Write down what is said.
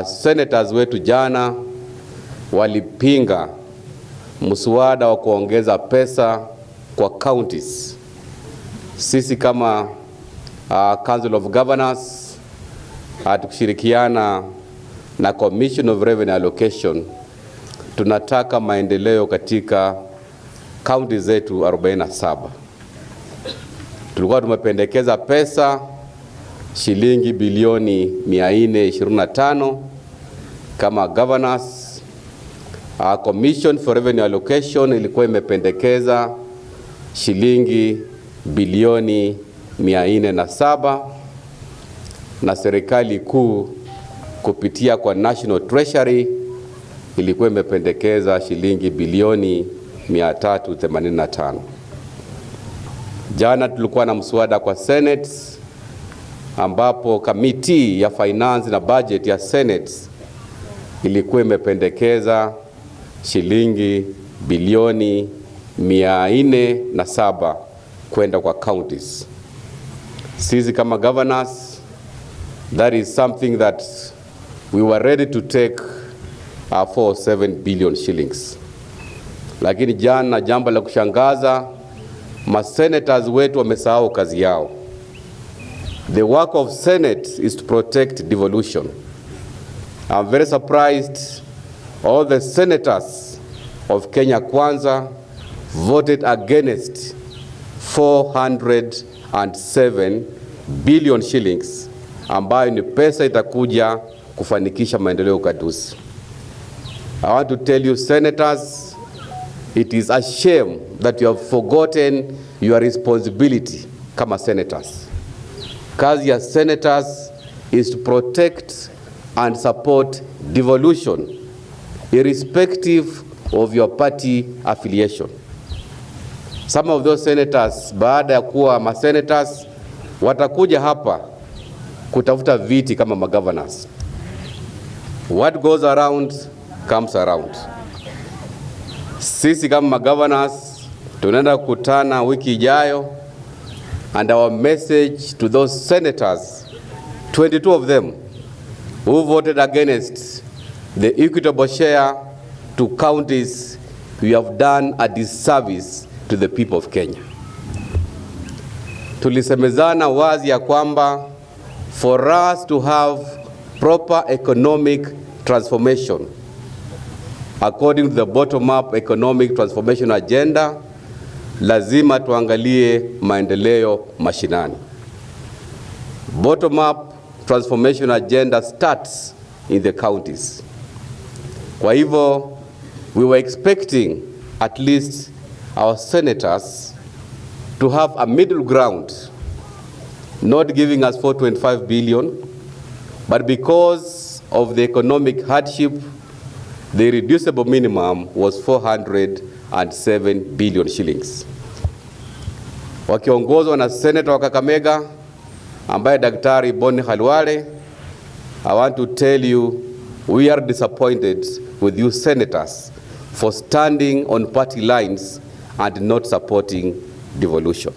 Senators wetu jana walipinga mswada wa kuongeza pesa kwa counties. Sisi kama Council of Governors, tukishirikiana na Commission of Revenue Allocation, tunataka maendeleo katika kaunti zetu 47. Tulikuwa tumependekeza pesa shilingi bilioni 425 kama governors. Commission for Revenue Allocation ilikuwa imependekeza shilingi bilioni 407 na serikali kuu kupitia kwa National Treasury ilikuwa imependekeza shilingi bilioni 385. Jana tulikuwa na mswada kwa Senate ambapo committee ya finance na budget ya Senate ilikuwa imependekeza shilingi bilioni 407 kwenda kwa counties. Sisi kama governors, that is something that we were ready to take 47 billion shillings. Lakini jana, jambo la kushangaza, masenators wetu wamesahau kazi yao. The work of Senate is to protect devolution. I'm very surprised all the senators of Kenya Kwanza voted against 407 billion shillings ambayo ni pesa itakuja kufanikisha maendeleo ugatuzi. I want to tell you, senators, it is a shame that you have forgotten your responsibility kama senators. Kazi ya senators is to protect and support devolution irrespective of your party affiliation. Some of those senators, baada ya kuwa masenators, watakuja hapa kutafuta viti kama magovernors. What goes around comes around. Sisi kama magovernors tunaenda kukutana wiki ijayo, and our message to those senators, 22 of them who voted against the equitable share to counties, we have done a disservice to the people of Kenya. Tulisemezana wazi ya kwamba for us to have proper economic transformation according to the bottom up economic transformation agenda, lazima tuangalie maendeleo mashinani. Bottom up transformation agenda starts in the counties. Kwa hivyo we were expecting at least our senators to have a middle ground, not giving us 425 billion, but because of the economic hardship, the reducible minimum was 407 billion shillings. Wakiongozwa na senator wa Kakamega ambaye Daktari Boni Khalwale, I want to tell you we are disappointed with you senators for standing on party lines and not supporting devolution.